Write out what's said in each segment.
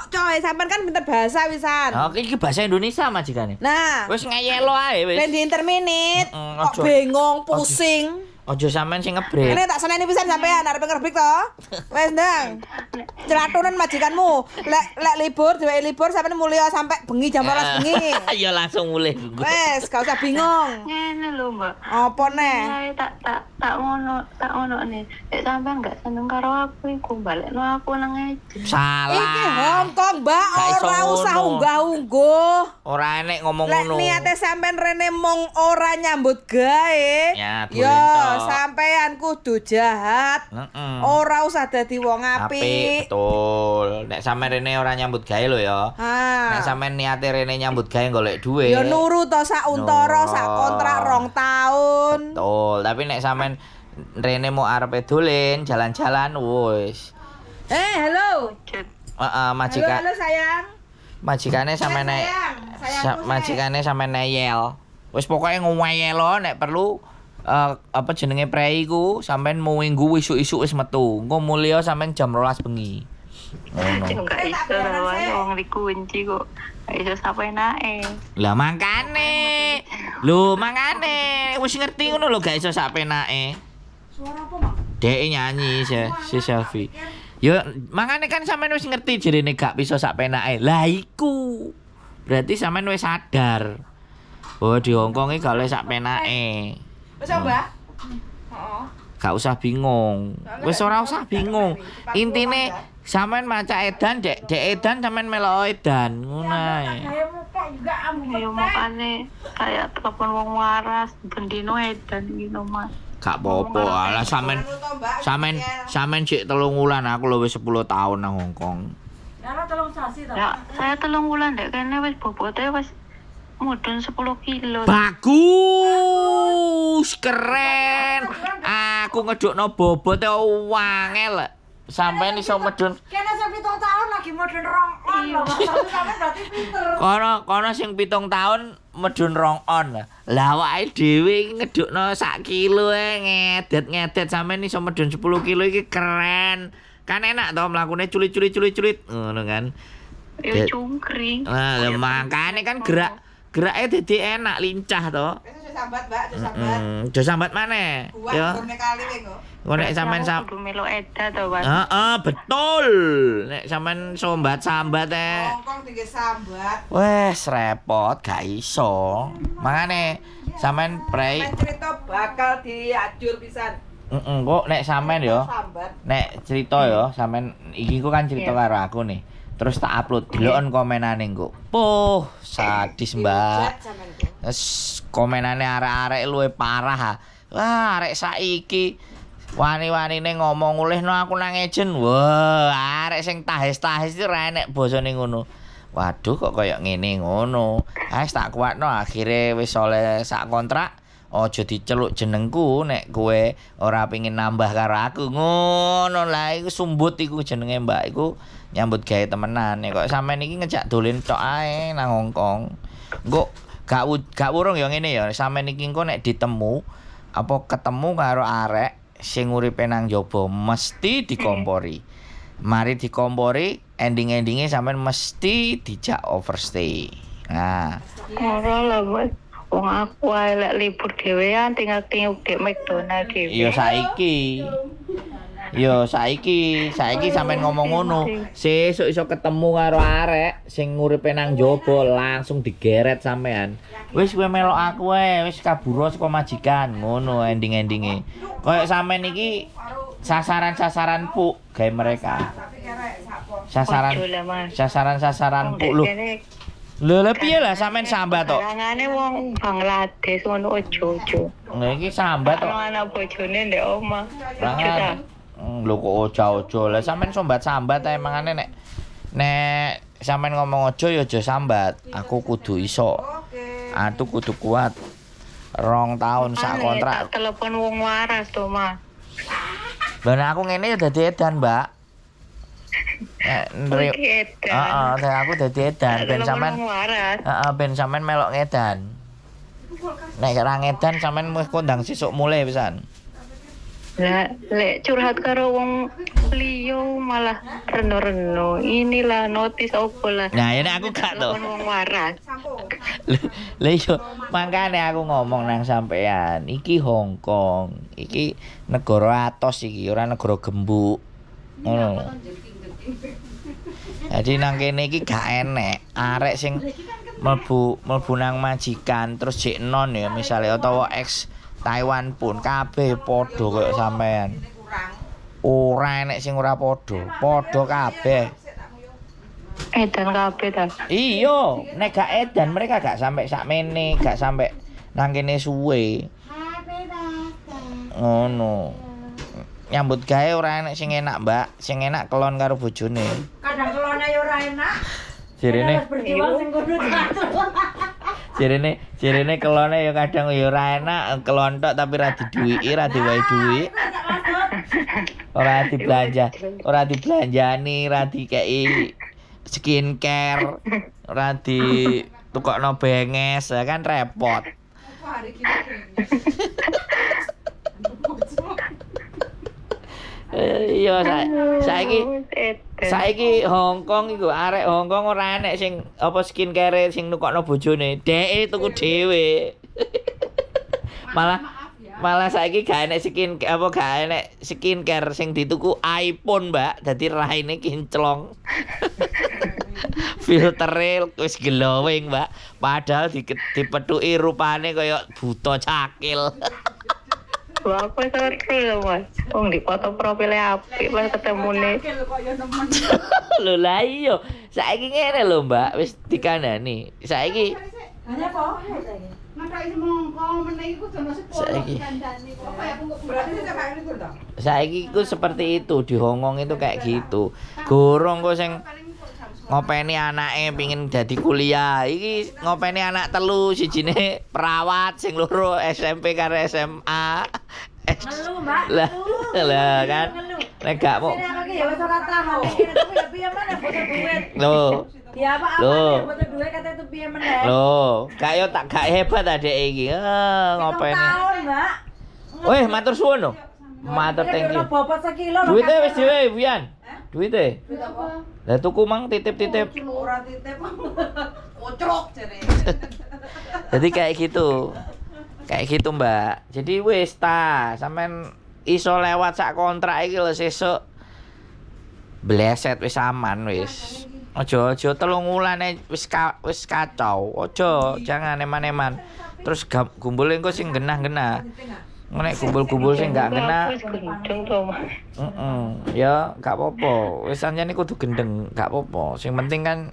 coy, sampean kan pinter bahasa wisan. Oke, iki bahasa Indonesia majikane. Nah, Wis ngeyelo ae wis. Ben diinterminit, kok Ojo. bingung, pusing. Ojo sampean sing ngebreak. Ini tak seneni pisan sampean arep ngerbik to. Wes ndang. Celatunen majikanmu. Lek lek libur, dheweke libur sampean mulya sampai bengi jam 12 bengi. Ya langsung mulih. Wes, gak usah bingung. Ngene lho, Mbak. Apa neh? Saya tak tak tak ngono, tak ngono nih. Nek sampean gak seneng karo aku iku balekno aku nang aja. Salah. Iki Hongkong, Mbak, Gak iso ora usah ngono. unggah-ungguh. Ora enek ngomong Lek ngono. niate sampean rene mung ora nyambut gawe, Ya, yo dolen tok. Sampean kudu jahat. Ora usah dadi wong Apik, apik. betul. Nek sampean rene ora nyambut gawe lho ya. Ha. Nek sampean niate rene nyambut gawe golek dhuwit. Ya nuru to sak untara, sak kontrak 2 tahun. Betul, tapi nek sampean rene mau arepe dolen, jalan-jalan wis. Eh, halo. Jet. Heeh, Halo, majikan halo sayang. Majikane sampe nek Sayang, sayangku, sayang. Majikane sampe neyel. Wis pokoke ngeyelo nek perlu apa jenenge prei ku sampean minggu isuk-isuk wis metu. Engko mulya sampean jam 12 bengi. Ngono. Yo gak Eh, tak iso biaran lah, Mas. sih. Wong dikunci kok. Gak iso sapenake. Lah mangkane. Lho mangkane wis ngerti ngono lho gak iso sak penake. Suara apa, Mak? Dhek nyanyi si selfie. Yo mangkane kan sampean wis ngerti jerene gak bisa sak penake. Lah iku. Berarti sampean wis sadar bahwa di Hongkong iki gak oleh sak penake. Wis, Mbak? Heeh. Gak usah bingung. Wis ora usah bingung. Intine sampean maca edan, dek dek edan sampean melok edan ngono ae. Yo makane kayak telepon wong waras bendino edan gitu, Mas. Gak apa-apa. Alah sampean Anu to, Mbak, sampean ngeyel. sampean sik 3 wulan, aku lho wis 10 tahun nang Hongkong. Ya, saya 3 wulan dek kene wis bobote wis mudun 10 kilo. Bagus, keren. Aku ngedukno bobote wangel. Sampean iso medun. Kene sing 7 tahun lagi mudun 2 on lho. Sampeyan berarti pinter. Kono kono sing 7 tahun medun 2 on. Lah awake dhewe iki ngedukno sak kilo e ngedet-ngedet, sampean iso medun 10 kilo iki keren. Kan enak to mlakune culit-culit culit-culit ngono kan. Yo cungkring. Nah, lah makane kan gerak gerake dadi enak lincah to. Wis aja sambat, Mbak, aja sambat. Aja sambat maneh. Buat Ya. gurne kali kowe kok. Engko nek sampean Aku kudu melu eda to, Mas. Heeh, betul. Nek sampean sombat-sambat e. Hongkong tinggi sambat. Wes repot, gak iso. Makane sampean prei, Sampean cerita bakal diajur pisan. heeh, kok nek sampean yo, Sambat. Nek cerita yo, sampean iki ku kan cerita karo aku nih. Terus tak upload, deloken komenane engko. Puh, sadis, Mbak. Dihujat sampean kok. Wes komenane arek-arek luwe parah. Ha. Wah, arek saiki wani-wanine ngomong ngulihno aku nang ejen. Wah, arek sing tahes-tahes itu ra enek basane ngono. Waduh kok koyo ngene ngono. Ah, wis tak kuatno akhire wis oleh sak kontrak. Aja diceluk jenengku nek kowe ora pengin nambah karo aku. Ngono lah iku sumbut iku jenenge, Mbak. Iku nyambut gawe temenan. Nek kok sampean iki ngejak dolen tok ae nang Hongkong. Engko gak urung ya ngene ya. Sampean iki engko nek ditemu apa ketemu karo arek sing uripe nang jaba mesti dikompori. Mari dikompori, ending-endinge sampean mesti dijak overstay. Nah, Ora lah, Mas. Wong aku ae lek libur dhewean tinggal tinggal dek McDonald dhewe. Iya saiki. Yo saiki, saiki sampean ngomong ngono, sesuk iso ketemu karo arek sing nguripe nang jaba langsung digeret sampean. Wis kowe melok aku wae, wis kaburo saka majikan, ngono ending-endinge. Kayak sampean iki sasaran-sasaran puk gawe mereka. Tapi kerek sak Sasaran Ojo lah, Mas. sasaran-sasaran Wong puk dek lho. kene Lho lha piye lah sampean sambat tok? Karangane wong Bangladesh ngono ojo ojo. Lha iki sambat tok. Ono anak bojone ndek omah. Ojo ta. Lho kok ojo-ojo. Lah sampean sombat-sambat ae mangane nek nek sampean ngomong ojo ya aja sambat. Aku kudu iso. Oke. Aku kudu kuat. 2 tahun sak Ane, kontrak. tak telepon wong waras to, Mas. Lah nek aku ngene ya dadi edan, Mbak. Nek Iki edan. Heeh, nek aku dadi edan Tak ben telepon sampean wong waras. heeh ben sampean melok ngedan. Nek ora ngedan sampean wis kondang sesuk mulai pisan. Lah lek curhat karo wong liya malah reno-reno. Inilah notis opo lah. Nah, ini aku gak to. Telepon wong waras. Lah iya, makane aku ngomong nang sampean, iki Hong Kong, iki negara atos iki, ora negara gembuk. Ngono. Jadi nang kene iki gak enek arek sing mlebu mlebu nang majikan terus jek non ya misale utawa ex Taiwan pun kabeh padha koyo sampean. Ora enek sing ora padha, padha kabeh. Edan kabeh ta. Iya, nek gak edan mereka gak sampai sakmene, gak sampai nang kene suwe. Ngono. Nyambut gawe ora enek sing enak, Mbak. Sing enak kelon karo bojone. Kadang kelone ya ora enak. Jarene Harus berjuang sing kudu diatur. jarene jarene kelone ya kadang ya ora enak, kelon tok tapi ra diduwiki, ra diwehi dhuwit. Ora dibelanja, ora dibelanjani, ra dikeki skincare, ora ditukokno benges, ya kan repot. Apa hari gini benges? Iya, saiki Edan. saiki Hong Kong iku arek Hong Kong ora enek sing apa skincare sing nukokno bojone. Dheke tuku dhewe. Malah malah saiki gak enek skin apa gak enek skincare sing dituku iPhone, Mbak. Dadi raine kinclong. Filtere wis glowing, Mbak. Padahal dipethuki rupane kaya buta cakil. Wah, aku seru lho, Mas. Wong di foto profile apik pas ketemune. Lho lah iya. Saiki ngene lho, Mbak, wis dikandani. Saiki Hanya apa? saiki Berarti saya kayak libur toh? saiki ku seperti itu di Hong Kong itu kayak gitu. Gorong kok sing ngopeni anake pingin dadi kuliah. Iki ngopeni anak telu, sijine perawat, sing loro SMP karo SMA. Ngeluh, Mbak. Lah, lah kan. Ngeluh. Nek gak mau Sini aku ki ya wis ora tahan. Tapi ya piye meneh butuh duit. lho. Ya apa-apa Loh. ya butuh duit kata itu piye meneh. Lho, gak yo tak gak hebat adek iki. Eh, ngopeni. Tahun, Mbak. Weh, matur suwun lho. Matur thank you. Bobot sekilo lho. Duitnya wis dhewe, Buyan. Duitnya. Duit apa? Lah tuku mang titip-titip. Ora titip. Kocrok jare. Jadi kayak gitu. Kayak gitu, Mbak. Jadi wis ta, sampean iso lewat sak kontrak iki lho sesuk bleset wis aman wis. Aja aja 3 wulane wis wis kacau. Aja, jangan eman-eman. Terus gumbul engko sing genah-genah. Nek gumbul-gumbul sing gak genah, Aku wis gendeng to, Mas. heeh, ya gak apa-apa. Wis anjane kudu gendeng, gak apa-apa. Sing penting kan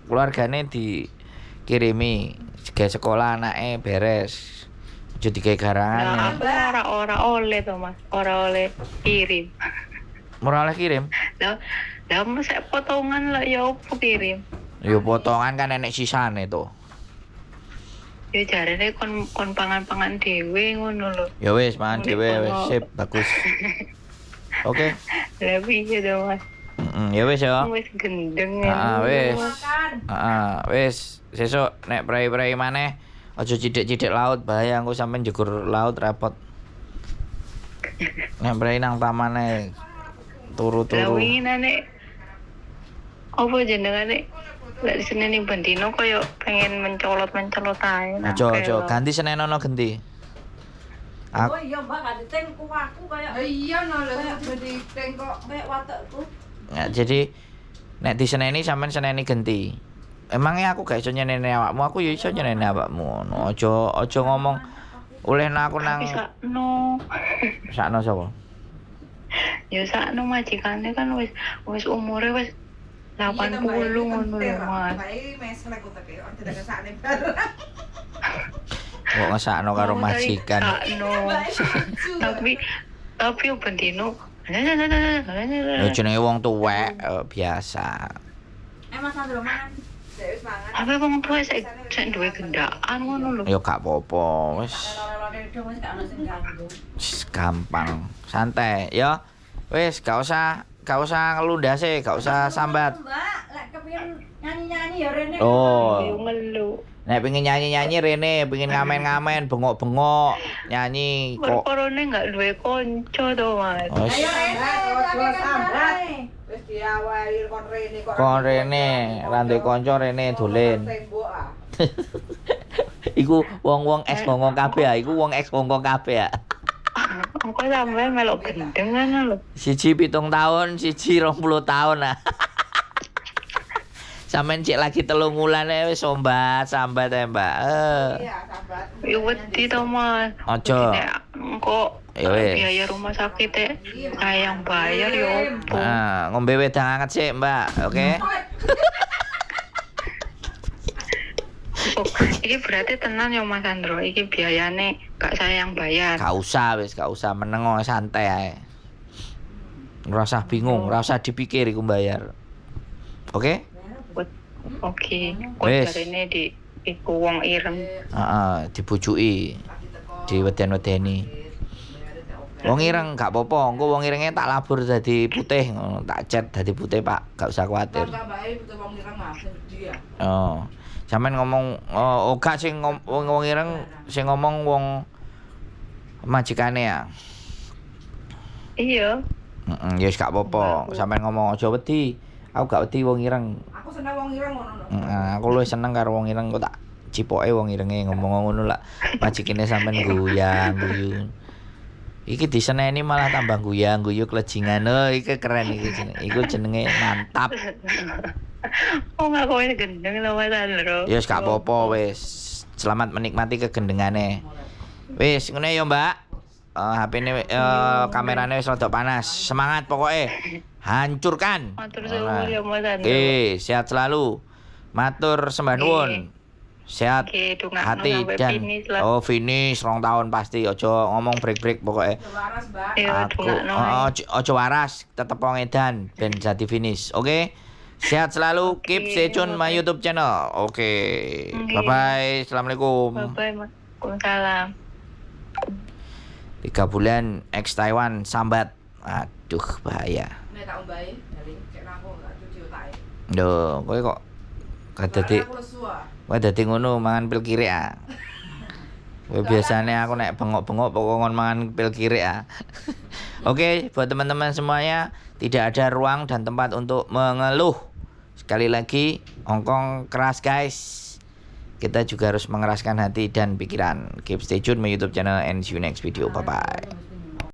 keluargane dikirimi, gawe sekolah anake beres. Aja digawe Nah, garangane. aku ora ora oleh to, Mas. Ora oleh kirim. Ora oleh kirim. Lah, lah masa potongan lah ya opo kirim. Ya potongan kan enek sisane to. Ya jarene kon kon pangan-pangan dhewe ngono lho. Ya wis mangan dhewe wis sip bagus. Oke. Lah piye to, Mas? Heeh, ya wis ya. Wis gendeng. Heeh, wis. Makan. Heeh, wis sesuk nek prei-prei maneh aja cidek-cidek laut bahaya engko sampean jegur laut repot. Nek prei nang tamane Lah turu-turu. winginane apa jenengane lek diseneni bendino koyo pengen mencolot-mencolot ae. nang Aja aja pelok. ganti Senin ono genti. Oh iya, Mbak, gak ditengku aku kayak Iya no lho jadi tengkok. kayak watekku. Ya, jadi nek diseneni sampean seneni genti. Emangnya aku gak iso nyeneni awakmu, aku ya iso nyeneni awakmu. Ngono. Aja aja ngomong olehno aku nang Tapi sakno. sakno sapa? Ya sakno majikane kan wis wis umure wis 80 ngono lho, Mas. Bae meslek uteke ora tidak kesakne barang. Kok ngesakno karo Oh, tapi majikan. Sakno. Tapi tapi yo bendino. Ya jenenge wong tuwek biasa. Eh Mas Andro mangan. Dek wis mangan. Tapi wong tuwa sik sik duwe gendaan ngono lho. Ya gak apa-apa, wis Loro-loro dong wis gak ono sing ganggu. wis gampang, santai ya. Wis gak usah ngelundase, gak usah sambat. Mbak, lek kepingin pengen nyanyi-nyanyi ya rene. Oh. Yo ngelu. Nek pengen nyanyi-nyanyi rene, pengen ngamen-ngamen, bengok-bengok, nyanyi kok. Perkorone nggak duwe konco to, Mas. Oh, Ayo rene, Ojo sambat. rene. Wis diawali kon rene kok. Kon rene, ra ndek kanca rene dolen. Tembok ah. Iku wong-wong ex Hongkong kabeh ah, iku wong ex Hongkong kabeh ah. Engko sampean melok gendengan lho. Siji 7 tahun, siji 20 tahun ah. Sampeyan cek lagi 3 wulan ae wis sombat, sambat ae, Mbak. Eh. Iya, sambat. Yo wedi to, Mas. Aja. Nek engko Ya wis. biaya rumah sakit e saya yang bayar yo opo. Nah, ngombe wedang anget sik, Mbak. Oke. Oh, iki berarti tenan yo Mas Andro, iki biayane gak saya yang bayar. Gak usah wis, gak usah, meneng ae, santai ae. Ora usah bingung, ora usah dipikir iku bayar. Oke? Oke, kok Wis. jarene di iku wong ireng. Heeh, dibujuki, diweden-wedeni. Wong ireng gak apa-apa, engko wong irenge tak labur dadi putih, ngono, tak cat dadi putih, Pak. Gak usah kuwatir. Tambah-tambahe butuh wong ireng ah, sing gedhe ya. Oh. Sampeyan ngomong oh, gak sing wong wong ireng sing ngomong wong majikane ya. Iya. Heeh, ya wis gak apa-apa. Sampeyan ngomong aja wedi. Aku gak wedi wong ireng. Aku seneng wong ireng ngono lho. Heeh, aku luwih seneng karo wong ireng kok tak cipoke wong irenge ngomong ngono lah. Majikane sampean guyang guyu. Iki diseneni malah tambah guyang guyu klejingan. Oh, iki keren iki jenenge. Iku jenenge mantap. Oh, nggak kowe gendeng lho Mas Andro. Ya wis gak apa-apa wis. Selamat menikmati kegendengane. Wis ngene ya, Mbak. Eh HP-ne kamerane wis rada panas. Semangat pokoknya. Hancurkan. Matur suwun ya Mas Andro. Oke, sehat selalu. Matur sembah nuwun. Sehat Oke, dongakno hati sampai dan finish lah. oh finish 2 tahun pasti, ojo ngomong break-break pokoknya. Waras, Mbak. Ya, Aku dongakno. oh, ojo, ojo waras, tetep wong edan ben jadi finish. Oke. Sehat selalu, keep Oke, stay tune my oke. YouTube channel. Oke. Oke. Bye bye. Assalamualaikum. Bye bye, Mas. Waalaikumsalam. 3 bulan ex Taiwan sambat. Aduh, bahaya. Nek tak ombahi, dari cek aku gak cuci otake. Duh, kowe kok gak dadi Aku lesu ah. kowe dadi ngono mangan pil kirik ah. Kowe biasanya aku nek bengok-bengok pokok ngon mangan pil kirik ah. Oke, buat teman-teman semuanya, tidak ada ruang dan tempat untuk mengeluh. Sekali lagi, Hongkong keras, guys. Kita juga harus mengeraskan hati dan pikiran. Keep stay tune my YouTube channel and see you next video. Bye bye.